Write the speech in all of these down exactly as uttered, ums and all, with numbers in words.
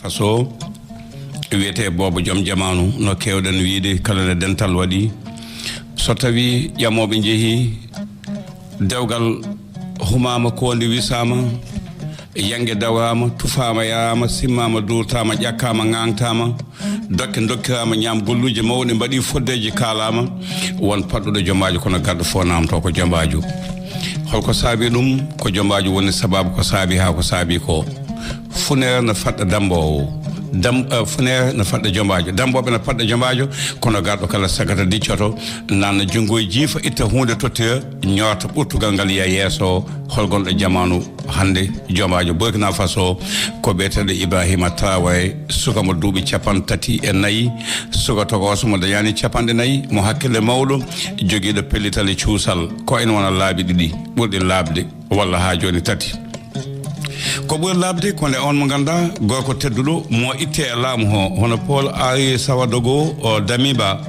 Faso, wiyetee Boobo Joom Jamaanu, no keewɗen wiide kala nde dental waɗi. So tawii ƴamooɓe njehii, dewgal humaama, koonde wisaama, yannge dawraama, tufaama yaraama, simmaama duurtaama, ƴakkaama ŋaaŋtaama, dokke dokkiraama, ñaam golluuje mawɗe mbaɗii, foddeeji kaalaama, won paɗɗuɗo jombaajo, kono garɗo fof naamtoo ko jombaajo. Holko saabii ɗum? Ko jombaajo woni sabaabu ko saabii haa ko saabii ko. Funeere na faɗɗa damboowo. Dam-, eh, funeere na faɗɗa jombaajo. Dambooɓe na faɗɗa jombaajo, kono garɗo kala sagata diccoto, nanna junngo e jiifa, itta huunde tottira, ñoorta ɓurtugal ngal yiya yeeso. Hol gonɗo jamaanu hannde? Jombaajo Burkina Faso ko biyeteeɗo Ibrahima Traoré, suka mo duuɓi capanɗe tati e nayi, suka tokooso mo dañaani capanɗe nayi, mo hakkille mawɗo, jogiiɗo pellital e cuusal, ko ene wona laabi ɗiɗi ɓurɗi laaɓde, walla haa jooni tati. Ko ɓuri laaɓde ko nde on mo ngannduɗaa, gorko tedduɗo mo ittee e laamu o, hono Paul Henri Ouagadougou Damiba.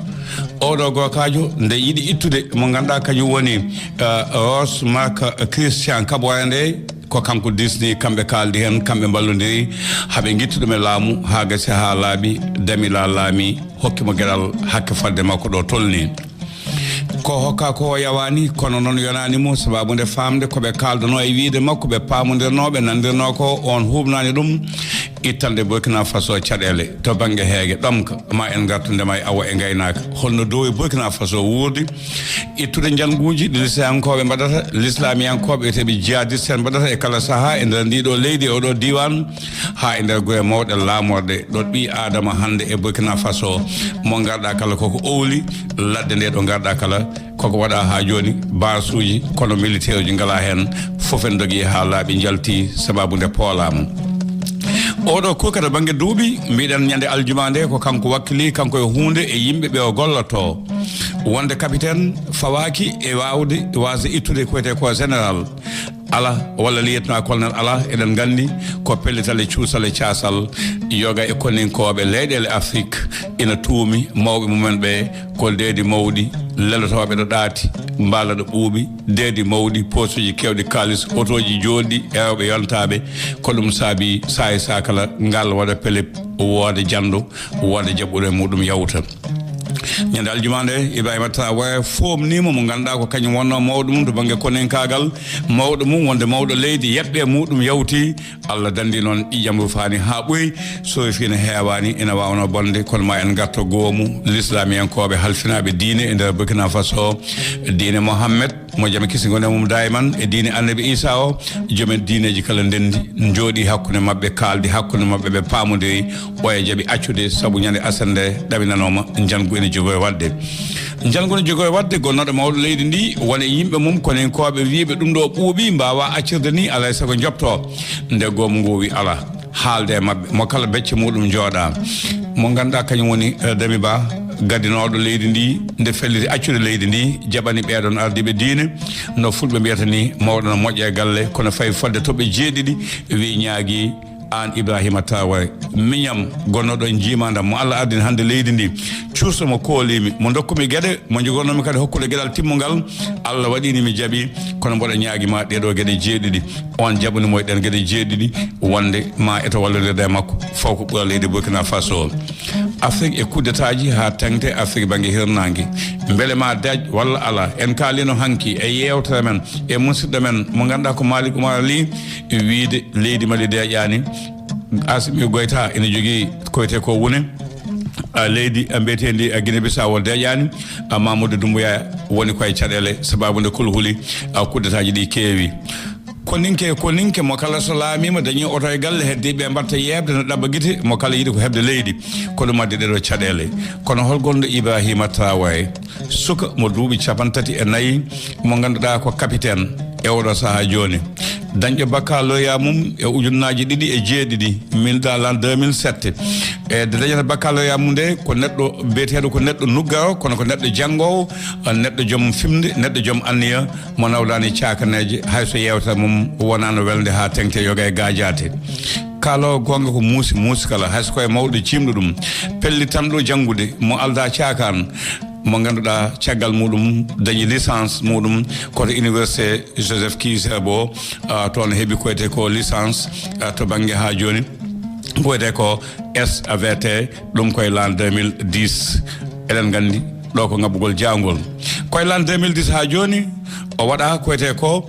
Oɗo gorkaajo nde yiɗi ittude mo ngannduɗaa kañum woni, eh, Roch Marc Christian Kabore nde, ko kanko diisni, kamɓe kaaldi heen, kamɓe mballondiri, haa ɓe ngittu ɗum e laamu, haa gasi haa laaɓi, Damiba laamii, hokki mo geɗal hakke fadde makko ɗo tolnii. Ko hokkaa ko o yawaani, kono noon yonaani mo, sabaabu nde faamde ko ɓe kaaldanoo e wiyde makko, ɓe paamondirnoo, ɓe nanndirnoo ko, on huuɓnaani ɗum. Ittande Burkina Faso caɗeele to bannge heege, ɗomka, ma en ngartu ndema e awo e ngaynaaka. Holno doowi Burkina Faso wuurdi? Ittude njannguuji ɗi lislankooɓe mbaɗata, lislamiyankooɓe, wiyeteeɓe jihadiste en mbaɗata e kala sahaa e nder ndii ɗoo leydi, e oo ɗoo diiwaan, haa e nder gure mawɗe laamorɗe, ɗo ɓii Aadama hannde e Burkina Faso, mo ngarɗaa kala koko owli, ladde nde ɗo ngarɗaa kala, koko waɗaa haa jooni, baasuuji, kono militeeruji ngalaa heen, fof en ndogi haa laaɓi njalti, sabaabu nde poolaama. Oɗo kurka to bannge duuɓi, mbiɗen ñande aljuma nde, ko kanko wakkili, kanko e huunde e yimɓe ɓe o gollotoo. Wonde capitaine fawaaki e waawde, waasde ittude ko wiyetee ko général. Alaa, walla lieutenant-colonel alaa, eɗen nganndi ko pellital e cuusal e caasal, yoga e koninkooɓe leyɗeele Afrik ina tuumi mawɓe mumen ɓe ko deedi mawɗi, lelotooɓe ɗo ɗaati, mbaala ɗo ɓuuɓi, deedi mawɗi, poosuuji keewɗi kaalis, otooji jooɗɗi e rewɓe yontaaɓe. Ko ɗum saabii saay saakala ngal waɗa pelep, wooda janɗo, wooda jaɓɓuɗo e muɗum yawta. Ñande aljuma nde, Ibrahima Traoré foomniima mo ngannduɗaa ko kañum wonnoo mawɗo mum to bannge koninkaagal, mawɗo mum wonde mawɗo leydi, yeɓɓe muɗum yawti. Allah danndi noon ƴiƴam rufaani haa ɓooyi, sooyfiina heewaani, ina waawnoo bonde, kono ma en ngarto goomu lislamiyankooɓe halfinaaɓe diine e nder Burkina Faso, diine Mohammed, mo jam e kisal wona e mum daayiman, e diine Annabi Iisaa o, joomen diineeji kala ndenndi, njooɗii hakkunde maɓɓe, kaaldi hakkunde maɓɓe, ɓe paamondiri, oya jaɓi accude, sabu ñande aset nde ɗaminanooma, njanngu ene jogori waɗde. Njanngu ene jogori waɗde, gonnooɗo mawɗo leydi ndi, woni e yimɓe mum, koninkooɓe wiiɓe ɗum ɗo ɓuuɓi, mbaawaa accirde ni, alaa e sago njoɓtoo. Nde goomu ngu wi alaa. Haalde e maɓɓe, mo kala becce muɗum jooɗa. Mo ngannduɗaa kañum woni, eh, Damiba, gadinooɗo leydi ndi, nde felliti accude leydi ndi, jaɓani ɓeeɗon ardiiɓe diine, no fulɓe mbiyata ni, mawɗo no moƴƴa e galle, kono fayi fodde toɓɓe jeeɗiɗi, wi ñaagi aan Ibrahima Traoré, miñam gonnooɗo e njiimaandam mo Allah ardini hannde leydi ndi, cuuso mo kooliimi, mo ndokkumi geɗe, mo jogornoomi kadi hokkude geɗal timmungal, Allah waɗini mi jaɓi, kono mboɗo ñaagi ma ɗee ɗoo geɗe jeeɗiɗi. On jaɓani mo e ɗen geɗe jeeɗiɗi, wonde ma eto wallondirde e makko, faw ko ɓura leydi Burkina Faso. Afrik e coup d'État ji haa teŋti Afrik bannge hirnaange. Mbele ma deeƴ walla alaa? En kaalino hanki e yeewtere men e musidɗo men mo ngannduɗaa ko Malick Oumar Ly, e wiide leydi Mali deeƴaani. Assimi Goïta ina jogii ko wiyetee ko wune. A, leydi, a, mbiyeteendi, a, Guinée Bissau deeƴaani. A, Mamadou Doumbouya woni ko e caɗeele, sababu nde kulhuli, a, coup d'État ji ɗi keewi. Koninke, koninke, mo kala so laamiima, dañii oto e galle, heddii ɓe mbaɗta yeeɓde no ɗaɓɓa gite, mo kala yiɗi ko heɓde leydi. Ko ɗum addi ɗee ɗoo caɗeele. Kono hol gonɗo Ibrahima Traoré, suka mo duuɓi capanɗe tati e nayi, mo ngannduɗaa ko capitaine e oɗo sahaa jooni? Dañɗo baccalauréat mum e ujunnaaji ɗiɗi e jeeɗiɗi, min ɗa l'an deux mille sept. E nde dañata baccalauréat mum nde, ko neɗɗo biyeteeɗo ko neɗɗo nuggaro, kono ko neɗɗo janngoowo, neɗɗo joom fimde, neɗɗo joom anniya, mo nawdaani caakaneeje, hay so yeewtere mum wonaano welnde haa teŋti yoga e gaajaate. Kaaloowo goonga ko muusi, muusi kala, hay so ko e mawɗo ciimɗo ɗum. Pellitanɗo janngude, mo aldaa caakaan, mo ngannduɗaa caggal muɗum dañi licence muɗum ko to Université Joseph Kizerbo, ah, toon heɓi ko wiyetee ko licence, ah, to bannge haa jooni. ko wiyetee ko S V T, ɗum koye l'an deux mille dix. Eɗen nganndi ɗo ko ngabbugol jaawngol. Koye l'an deux mille dix haa jooni, o waɗa ko wiyetee ko,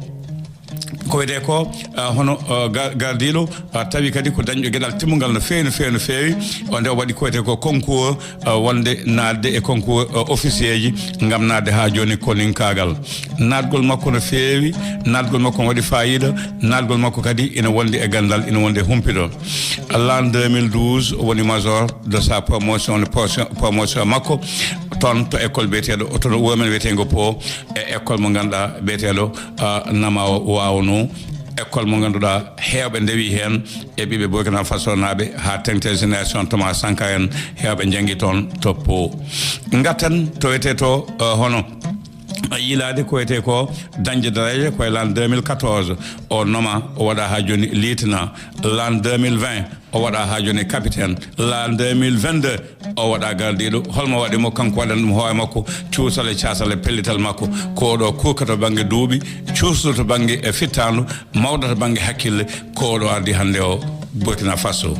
ko wiyetee ko, ah, hono, ah, ga-, gardiiɗo, ah, tawi kadi ko dañɗo geɗal timmungal no feewi, no feewi, no feewi. O nde o waɗi ko wiyetee ko concours, ah, wonde naatde e concours, ah, officier ji ngam naatde haa jooni koninkaagal. Naatgol makko no feewi, naatgol makko no waɗi faayiida, naatgol makko kadi ina wondi e ganndal, ina wondi e humpito. L'an deux mille douze, o woni major de sa promotion, promotion, promotion makko, toon to école biyeteeɗo, to no wuro men wiyeteengo Po, e école mo ngannduɗaa biyeteeɗo, ah, Nama o Waawno, école mo ngannduɗaa heewɓe ndewii heen e ɓiɓɓe Burkina Faso naaɓe, haa teŋti génération Thomas Sankara en, heewɓe njanngi toon to Po. Ngatten to wiyetee to, ah, hono yiilaade ko wiyetee ko dañde dareeje ko e l'an deux mille quatorze, o noma, o waɗa haa jooni liitina. L'an deux mille vingt, o waɗa haa jooni capitaine. L'an deux mille vingt-deux, o waɗa gardiiɗo. Holmo waɗi mo? Kanko waɗani ɗum hoore makko, cuusal e caasal e pellital makko. Ko ɗo kurka to bannge duuɓi, cuusɗo to bannge e fittaandu, mawɗo to bannge hakkille. Ko ɗo ardi hannde o Burkina Faso.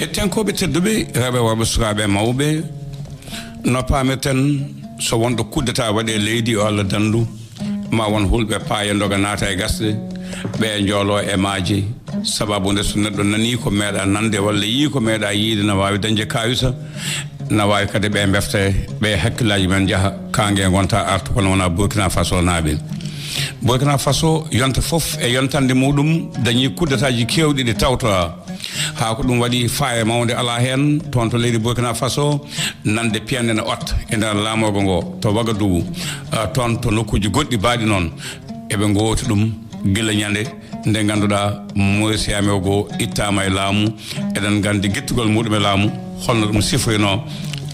Hettiyankooɓe tedduɓe, rewɓe, worɓe, sukaaɓe e mawɓe, no paamirten, so wonɗo kuddetaa waɗi e leydi, yo Allah danndu, ma won hulɓe paaya ndoga naata e gasɗe, ɓe njoolo e maaje. Sababu nde, so neɗɗo nanii ko meeɗaa nande walla yii ko meeɗaa yiide, na waawi dañde kaawisa, na waawi kadi ɓe mbefte, ɓe hakkillaaji men njaha, kaange ngonta artu kono wonaa Burkina Faso naaɓe. Burkina Faso, yonta fof e yontande muɗum, dañii kuddataaji keewɗi ɗi tawtoraa. Haa ko ɗum waɗi faaye mawnde alaa heen, toon to leydi Burkina Faso, nande piyanɗe na otta e nder laamorgo ngo to Wagadugu, ah, toon to nokkuuji goɗɗi baaɗi noon, eɓe ngooti ɗum gila ñande nde ngannduɗaa Moise Yame o goo ittaama e laamu. Eɗen nganndi gittugol muɗum e laamu, holno ɗum siforinoo.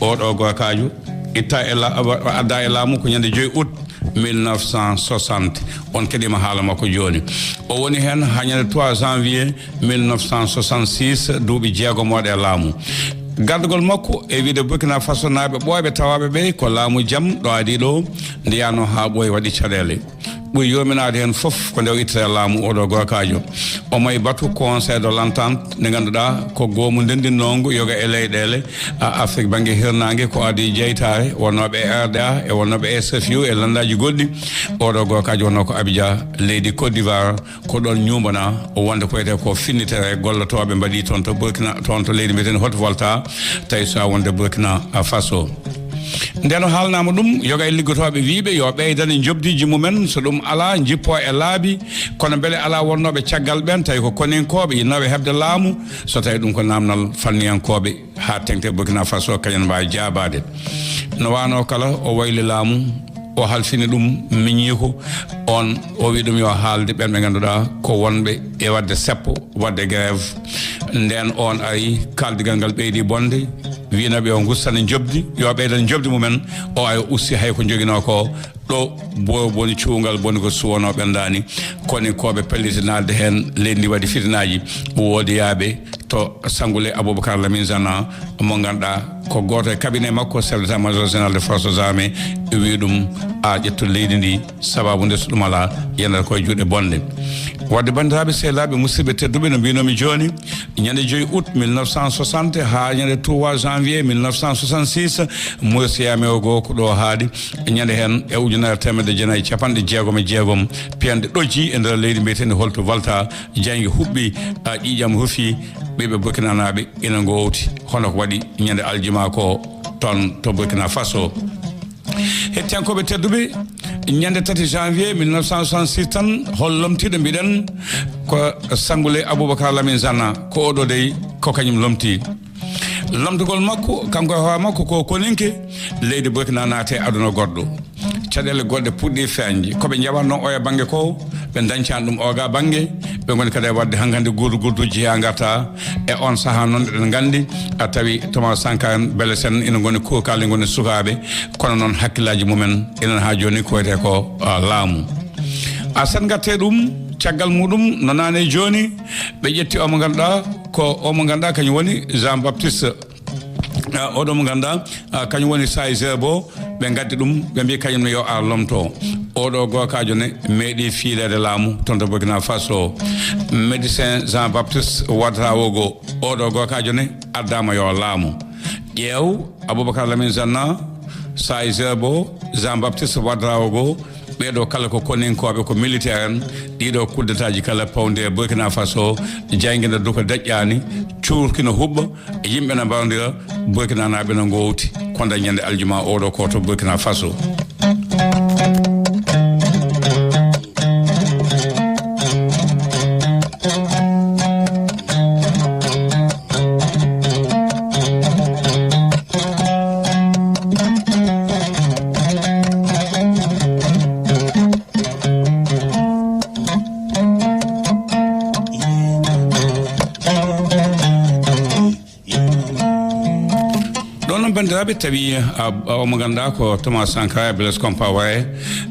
Oo ɗoo gorkaajo itta e la-, wa-, wa-, adda e laamu ko ñande joy août mille neuf cent soixante. On keɗiima haala makko jooni. O woni heen haa ñande trois janvier mille neuf cent soixante-six, duuɓi jeegom waɗa e laamu. Gardagol makko e wiide Burkina Faso naaɓe ɓooyɓe tawaaɓe ɓe ko laamu jam ɗo adii ɗo, nde yahnoo haa ɓooyi waɗi caɗeele. Ɓuri yoominaade heen fof ko nde o ittata laamu, oo ɗoo gorkaajo. Omo e batu Conseil de l'Entente, nde ngannduɗaa ko goomu ndenndinndoongu yoga e leyɗeele, a, Afrik bannge hirnaange, ko adii jeytaare, wonnooɓe e R D A e wonnooɓe e S F U e lanndaaji goɗɗi. Oo ɗoo gorkaajo wonnoo ko Abidjan, leydi Côte d'Ivoire, ko ɗoon ñuumbana o wonde ko wiyetee ko finnitere gollotooɓe mbaɗi toon to Burkina, toon to leydi mbiyeteendi Haute-Volta, tawi so a wonde Burkina Faso. Nden o haalnaama ɗum, yoga e liggotooɓe wiyɓe yo ɓeydane njoɓdiiji mumen, so ɗum alaa, njippoo e laabi, kono mbele alaa wonnooɓe caggal ɓeen, tawi ko koninkooɓe yinnooɓe heɓde laamu, so tawi ɗum ko naamnal fanniyankooɓe, haa teŋti Burkina Faso kañum mbaawi jaabaade. No waanoo kala, o wayli laamu, O halfini ɗum miñiiko on, o wi'i ɗum yo haalde ɓen ɓe ngannduɗaa ko wonɓe e waɗde seppo, waɗde grève. Nden on ari, kaaldigal ngal ɓeydi bonde, wi'unoo ɓe yo ngustane njoɓdi, yo ɓeydan njoɓdi mumen, o ari o usti hay ko joginoo ko, ɗo boobo boni cuungal boni ko suwonoo ɓendaani. Koninkooɓe pelliti naatde heen, leydi ndi waɗi fitinaaji, woodi yaaɓe to Sangoulé Aboubacar Lamine Zana, mo ngannduɗaa ko gooto e cabinet makko, chef d'état-major général des forces armées, wi'i ɗum, a ƴettu leydi ndi, sababu nde so ɗum alaa, yandata koye juuɗe bonɗe. Wadde banndiraaɓe, sehilaaɓe, musidɓe tedduɓe, no mbiinoomi jooni, ñande joy août mille neuf cent soixante haa ñande trois janvier mille neuf cent soixante-six, Mauritanie o goo ko ɗo haaɗi, ñande heen e ujunere teemedde jeenayi e capanɗe jeegom e jeegom, piyanɗe ɗojji e nder leydi mbiyeteendi Haute Volta, Jannge huɓɓi, a, ƴiiƴam rufi, ɓiɓɓe Burkinanaaɓe ina ngoowti, hono ko waɗi ñande aljuma ko toon to Burkina Faso. Hettiyankooɓe tedduɓe, ñande tati janvier mille neuf cent soixante-six tan, hol lomtiiɗo mbiɗen ko Sangoulé Aboubacar Lamine Zana, ko oɗo dey ko kañum lomtii. Lomtugol makko, kanko e hoore makko, ko koninke leydi Burkina naati e aduna goɗɗo. Caɗeele goɗɗe puɗɗi feeñde. Ko ɓe njaɓatnoo oya bannge ko, ɓe ndañcaani ɗum oga bannge. Ɓe ngoni kadi e waɗde hankandi gurdu gurduuji haa ngarta. E on sahaa noon, eɗen nganndi, a tawi Thomas Sankara en, Blaise en, ina ngoni kuukaali, ngoni sukaaɓe, kono noon hakkillaaji mumen enen haa jooni ko wiyetee ko, a, laamu. A sen ngattee ɗum, caggal muɗum, no naane jooni, ɓe ƴetti o mo ngannduɗaa ko, o mo ngannduɗaa kañum woni Jean Baptiste. Ah, oɗo mo ngannduɗaa, ah, kañum woni Saïd Zerbo, ɓe ngaddi ɗum, ɓe mbii kañum ne yo ar lomto. Oɗo gookaajo ne meeɗi fiileede laamu toon to Burkina Faso. Médecin Jean Baptiste Ouadraogo, oɗo gookaajo ne addaama yo laamu. Ƴeew, Aboubacar Lamine Zanna, Saïd Zerbo, Jean Baptiste Ouadraogo, ɓee ɗoo kala ko koninkooɓe, ko militaire en. Ɗii ɗoo kuddataaji kala pawdi e Burkina Faso, jayngina duka daƴƴaani, cuurki no huɓɓa, yimɓe no mbarondira, Burkinanaaɓe no ngoowti, ko nder ñande aljuma oo ɗoo ko to Burkina Faso. Ɗon non, banndiraaɓe, tawi, a, a, omo nganndaa ko Thomas Sankara e Blaise Compaoré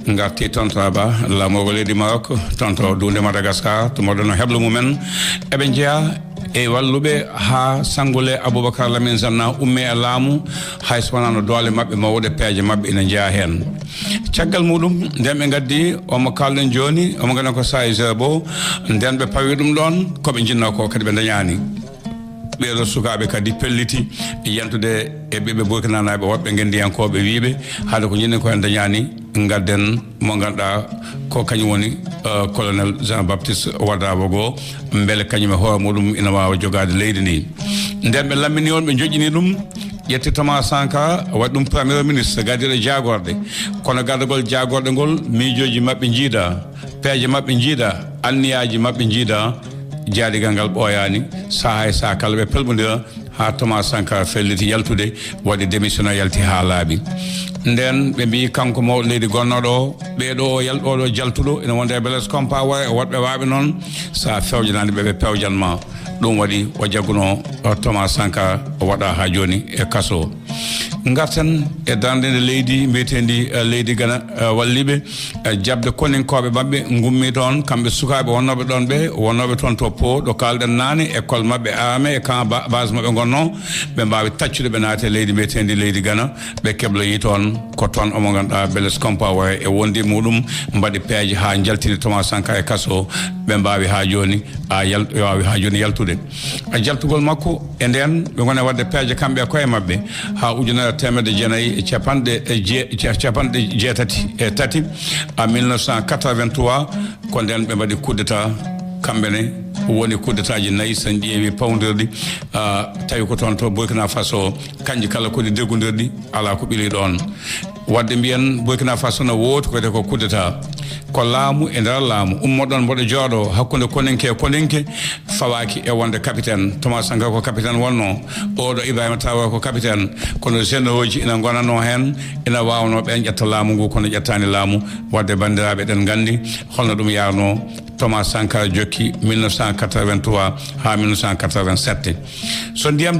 ngarti toon to Rabat, laamorgo leydi Maroc, toon to duunde Madagascar, to mawɗo no heblo mumen. Eɓe njeyaa e walluɓe haa Sangoulé Aboubacar Lamine Zanna ummee e laamu, hay so wonaa no doole maɓɓe mawɗe, peeje maɓɓe ina njeyaa heen. Caggal muɗum, nden ɓe ngaddi omo kaalɗen jooni, omo nganndaa ko Saïd Zerbo, nden ɓe pawi ɗum ɗoon, ko ɓe njinnoo ko kadi ɓe ndañaani. Ɓee ɗoo sukaaɓe kadi pelliti yantude e ɓiɓɓe Burkinanaaɓe woɓɓe ngenndiyankooɓe, wiiɓe, haade ko njiɗen ko en dañaani, ngadden mo ngannduɗaa ko kañum woni, eh, colonel Jean Baptiste Ouadraogo, mbele kañum e hoore muɗum ina waawa jogaade leydi ndi. Nden ɓe lammini on, ɓe njoƴƴini ɗum, ƴetti Thomas Sankara, waɗi ɗum premier ministre, gardiiɗo jaagorɗe. Kono gardagol jaagorɗe ngol, miijooji maɓɓe njiidaa, peeje maɓɓe njiidaa, anniyaaji maɓɓe njiidaa, jaadigal ngal ɓooyaani, sahaa e sahaa kala ɓe pelɓondira, haa Thomas Sankara felliti yaltude, waɗi démission, yalti haa laaɓi. Nden ɓe mbii kanko mawɗo leydi gonnooɗo o, ɓee ɗoo o yal-, oo ɗoo jaltuɗo, ina wonde e Blaise Compaoré, woɗɓe waaɓe noon, so a fewjanaani ɓe, ɓe pewjan ma. Ɗum waɗi o jaggunoo, o Thomas Sankara, o waɗaa haa jooni e kaso. Ngarten e darnde nde leydi mbiyeteendi, eh, leydi Ghana, eh, walliɓe, eh, jaɓde koninkooɓe maɓɓe ngummii toon, kamɓe sukaaɓe wonnooɓe ɗoon ɓe, wonnooɓe toon to Pau, ɗo kaalɗen naane, école maɓɓe armée e camp ba-, base maɓɓe ngonnoo, ɓe mbaawi taccude, ɓe naati e leydi mbiyeteendi leydi Ghana, ɓe kebloyii toon, ko toon omo ngannduɗaa Blaise Compaoré e wondiiɓe muɗum mbaɗi peeje haa njaltini Thomas Sankara e kaso, ɓe mbaawi haa jooni, a yal-, ɓe waawi haa jooni yaltude. A jaltugol makko e ndeen, ɓe ngoni e waɗde peeje kamɓe e koye maɓɓe haa ujunere teemedde jeenayi e capanɗe e jee-, ca-, capanɗe jeetati e tati, en mille neuf cent quatre-vingt-trois, ko ndeen ɓe mbaɗi coup d'État, kamɓe ne woni coup d'Étatji nayi, so en ƴeewi pawndirɗi, ah, tawi ko toon to Burkina Faso, kanji kala ko ɗi deggundirɗi, alaa ko ɓili ɗoon. Wadde mbiyen Burkina Faso no wooti ko wiyetee ko coup d'État. Ko laamu e nder laamu. Ummoɗon mboɗo jooɗoo hakkunde Koninke e Koninke fawaaki e wonde capitaine. Thomas Sankara ko capitaine wonnoo. Oɗo Ibrahima Traoré ko capitaine. Kono généraux ji ina ngonanoo heen, ina waawnoo ɓeen ƴetta laamu ngu, kono ƴettaani laamu. Wadde banndiraaɓe, eɗen nganndi holno ɗum yaarnoo. Thomas Sankara jokki mille neuf cent quatre-vingt-trois haa mille neuf cent quatre-vingt-sept. So ndiyam